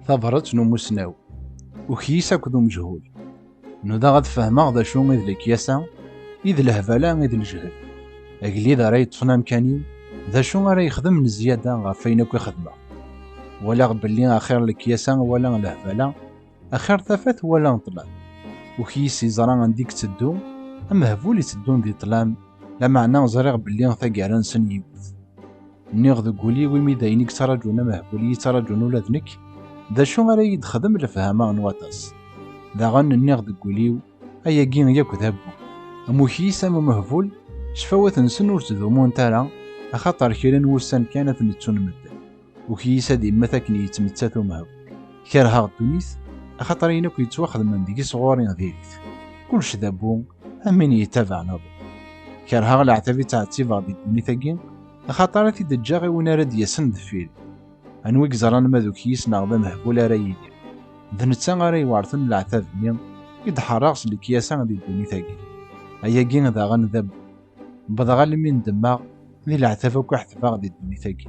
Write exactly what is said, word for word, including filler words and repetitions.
Tabrat n umusnaw. Ukyis akked umejhul. Nudaɣ ad fehmeɣ d acu i d lekyasa, i d lehbala, i d lejhed. Agellid ara yeṭṭfen amkan-iw, d acu ara yexdem n zzyada ɣef wayen akk i xedmeɣ? Walaɣ belli axir lekyasa wala lehbala, axir tafat wala ṭṭlam. Ukyis yeẓra anda i yetteddu, amehbul itteddun di ṭṭlam, lameɛna ẓriɣ belli taggara-nsen yiwet. Nniɣ deg wul-iw, imi d ayen i yettraǧun amehbul i yettraǧun ula d nekk, d acu ara yi-d-xdem lefhama n waṭas? Daɣen nniɣ deg wul-iw, ayagi yakk d abbu. Am ukyis am umehbul, ccfawat-nsen ur ttdumunt ara, axaṭer kra n wussan kan ad ten-ttun medden. Ukyis ad immet akken yettmettat umehbul. Kerheɣ ddunit, axaṭer ayen akk yettwaxedmen deg-s ɣur-i diri-t. Kullec d abbu, am win yettabaɛen aḍu. Kerheɣ leɛtab i ttɛettibeɣ di ddunit-agi, axaṭer ad t-id-ǧǧeɣ i win ara d-yasen deffir. Anwa i yeẓran ma d ukyis neɣ d amehbul ara yili? D netta ara iwerten leɛtab-nni i d-ḥerreɣ s lekyasa di ddunit-agi. Ayagi daɣen d abbu. Wwḍeɣ almi ndemmeɣ di leɛtab akk i ḥetbeɣ di ddunit-agi.